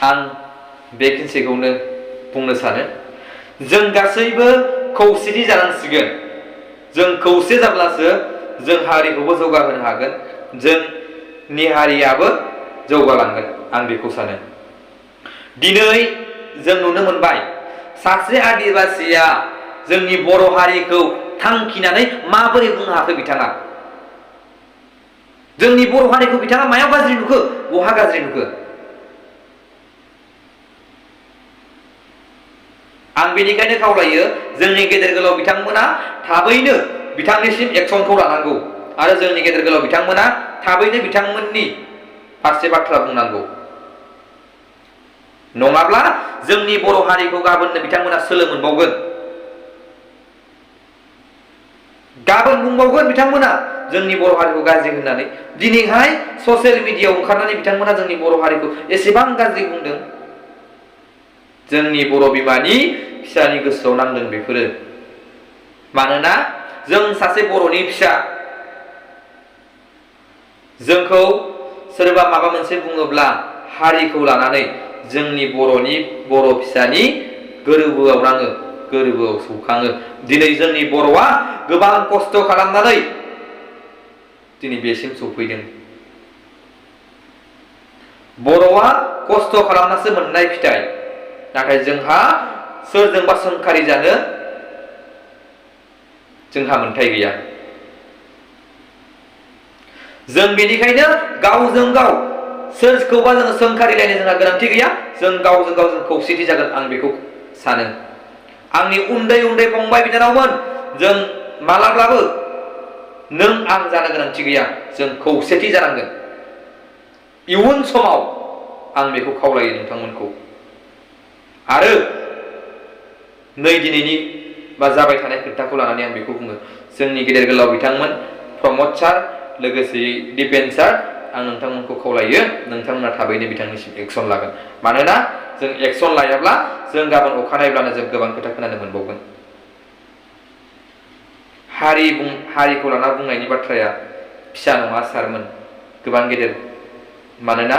आं बेखिनिखौनो बुंनो सानो जों गासैबो खौसेथि जानांसिगोन। जों खौसे जाब्लासो जों हारिखौबो जौगाहोनो हागोन, जोंनि हारियाबो जौगालांगोन, आं बेखौ सानो। दिनै जों नुनो मोनबाय सासे आदिबासिया जोंनि बर' हारिखौ थांखिनानै माबोरै बुंनो हाखो बिथाङा? जोंनि बर' हारिखौ बिथाङा मायाव गाज्रि नुखो? बहा गाज्रि नुखो? आं बेनिखायनो खावलायो जोंनि गेदेर गोलाव बिथांमोना थाबैनो बिथांनिसिम एक्सनखौ लानांगौ आरो जोंनि गेदेर गोलाव बिथांमोना थाबैनो बिथांमोननि फारसे बाथ्रा बुंनांगौ। नङाब्ला जोंनि बर' हारिखौ गाबोननो बिथांमोना सोलो मोनबावगोन। गाबोन बुंबावगोन बिथांमोना जोंनि बर' हारिखौ गाज्रि होननानै। दिनैहाय ससियेल मिडियाआव ओंखारनानै बिथांमोना जोंनि बर' हारिखौ एसेबां गाज्रि बुंदों। जोंनि बर' बिमानि फिसानि गोसोआव नांदों बेफोरो। मानोना जों सासे बर'नि फिसा, जोंखौ सोरबा माबा मोनसे बुङोब्ला हारिखौ लानानै जोंनि बर' फिसानि गोरबोआव नाङो, गोरबोआव सौखाङो। दिनै जोंनि बर'आ गोबां खस्थ' खालामनानै दिनै बेसिम सौफैदों। बर'आ खस्थ' खालामनासो मोननाय फिथाइ, नाथाय जोंहा सोरजोंबा सोंखारि जानो जोंहा मोन्थाय गैया। जों बेनिखायनो गावजों गाव सोरखौबा जोङो सोंखारिलायनो जोंहा गोनांथि गैया। जों गावजों गाव जों खौसेथि जागोन, आं बेखौ सानो। आंनि उन्दै उन्दै फंबाय बिनानावमोन, जों मालाब्लाबो नों आं जानो गोनांथि गैया, जों खौसेथि जानांगोन। इयुन समाव आं बेखौ खावलायो नोंथांमोनखौ। आरो नै दिनैनि बा जाबाय थानाय खोथाखौ लानानै आं बेखौ बुङो, जोंनि गेदेर गोलाव बिथांमोन प्रमद सार, लोगोसे दिपेन सार, आं नोंथांमोनखौ खावलायो नोंथांमोना थाबैनो बिथांनिसिम एक्सन लागोन। मानोना जों एक्सन लायाब्ला जों गाबोन अखानायब्लानो जों गोबां खोथा खोनानो मोनबावगोन। हारिखौ लाना बुंनायनि बाथ्राया फिसा नङा सारमोन, गोबां गेदेर। मानोना